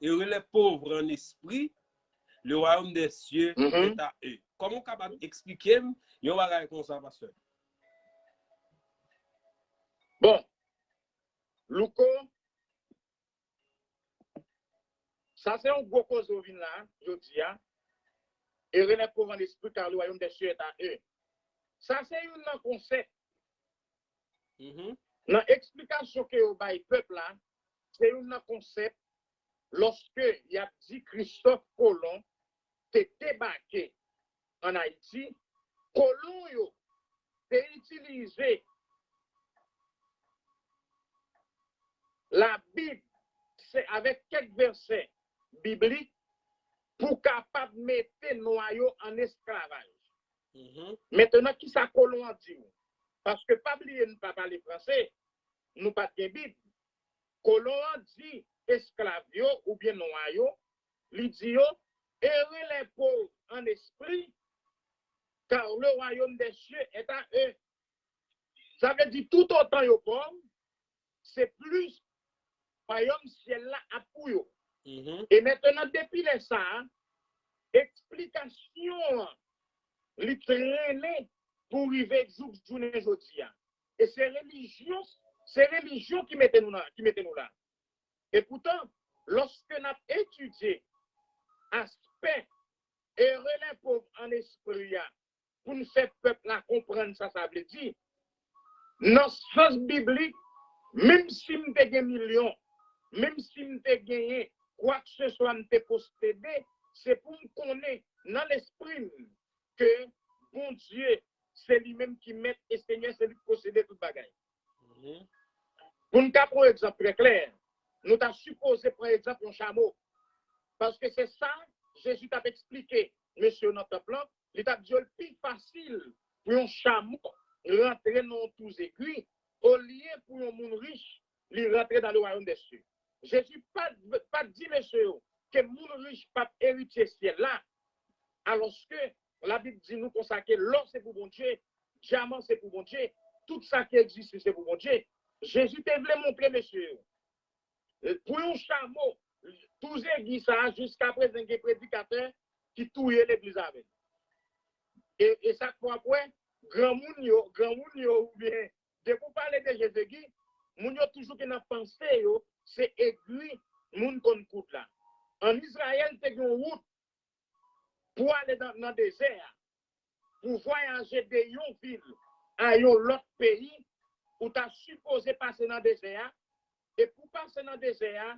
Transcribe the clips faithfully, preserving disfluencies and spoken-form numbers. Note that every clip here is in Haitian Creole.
Heureux les pauvres en esprit, le royaume des cieux est à eux. Kòman w kapab eksplike m yon bagay konsa, pastè? Bon, Louko, sa se yon gwo koze w vin la jodi a. Heureux les pauvres en esprit, car le royaume des cieux est à eux. Sa se youn nan konsèp. Nan eksplikasyon ke yo bay pèp la, se youn nan konsèp lòske y ap di Christophe Colomb te debake ann Ayiti, kolon yo te itilize Labib avèk kèk vèsè biblik pou kapab mete nwa yo an esklavaj. Mentenan, kisa kolon an di w? Paske pa bliye nou pa pale franse, nou pa t gen Bib. Kolon an di esklav yo oubyen nwa yo, li di yo, Heureux les pauvres en esprit, car le royaume des cieux est à eux. Sa vle di toutotan yo pòv, se plis wayòm syèl la ap pou yo. E mentenan, depi lè sa a, eksplikasyon an, li trennen pou rive jouk jounen jodi a. E se relijyon, se relijyon ki mete nou la, ki mete nou la. E poutan, lòske n ap etidye aspè heureux les pauvres en esprit a, pou n fè pèp la konprann sa sa vle di, nan sans biblik, menm si m te gen milyon, menm si m te genyen kwakeseswa m te posede, se pou m konnen nan lespri m ke Bondye se li menm ki mèt e senyè, se li ki posede tout bagay. Pou n ka pran yon egzanp trè klè, nou ta sipoze pran egzanp yon chamo. Paske se sa Jezi t ap eksplike mesye yo nan tanp lan, li t ap di yo l pi fasil pou yon chamo rantre nan yon twou zegwi olye pou yon moun rich li rantre dans le royaume des cieux. Jezi pa t di mesye yo ke moun rich p ap eritye syèl la, alòske Labib di nou konsa ke lò se pou Bondye, dyaman se pou Bondye, tout sa ki egziste se pou Bondye. Jezi te vle montre mesye yo, pou yon chamo, twou zegwi sa a, jiskaprezan gen predikatè ki touye legliz avè l. E, e sa k fè w ap wè, granmoun yo, granmoun yo, oubyen, depi w pale de twou zegwi, moun yo toujou gen nan panse yo, se egwi moun konn koud la. Ann Izrayèl, te gen yon wout pou ale nan, nan dezè a, pou vwayaje de yon vil a yon lòt peyi, ou ta sipoze pase nan dezè a, e pou pase nan dezè a,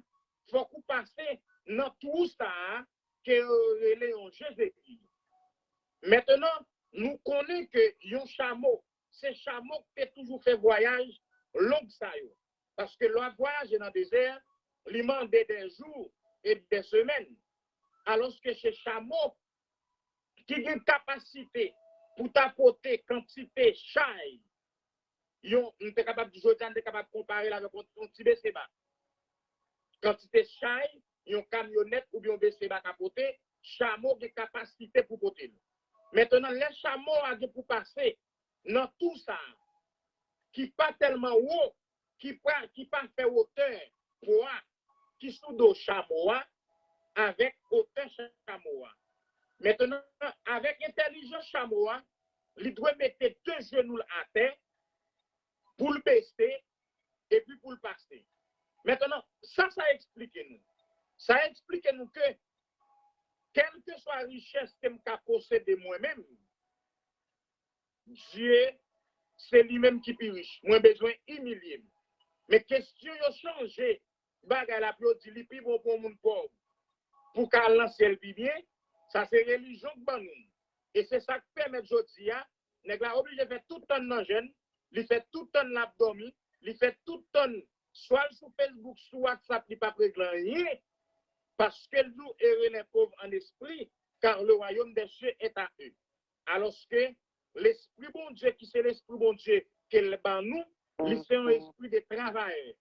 fòk ou pase nan twou sa a ke yo rele yon twou zegwi. Mentenan, nou konnen ke yon chamo, se chamo ki te toujou fè vwayaj long sa yo. Paske lè w ap vwayaje nan dezè, li mande dè jou e dè semèn. Alòske se chamo ki gen kapasite pou ta pote kantite chay, yon, m te kapab di jodi a, m te kapab konpare l avèk yon, yon ti beseba. Kantite chay yon kamyonèt oubyen yon beseba ka pote, chamo gen kapasite pou pote l. Mentenan, lè chamo a gen pou pase nan twou sa a, ki pa tèlman wo, ki pa, ki pa fè wotè pwa ki sou do chamo a avèk wotè chamo a. Mentenan, avèk entèlijans chamo a, li dwe mete de jenou l atè pou l bese epi pou l pase. Mentenan, sa sa eksplike nou? Sa eksplike nou ke, kèlkeswa richès ke m ka posede mwen menm, Dye, se li menm ki pi rich. Mwen bezwen imilye m. Men kesyon yo chanje bagay la pou yo di li pi bon pou yon moun pòv pou ka al nan syèl pi byen. Sa se relijyon k ban nou. E se sa k pèmèt jodi a, nèg la oblije fè tout tan nan jèn, li fè tout tan l ap dòmi, li fè tout tan swa l sou Facebook, sou WhatsApp, li p ap regle anyen, paske l di w, Heureux les pauvres en esprit, car le royaume des cieux est à eux. Alòske Lespri Bondye ki se Lespri Bondye ke l ban nou, li se yon espri de travayè.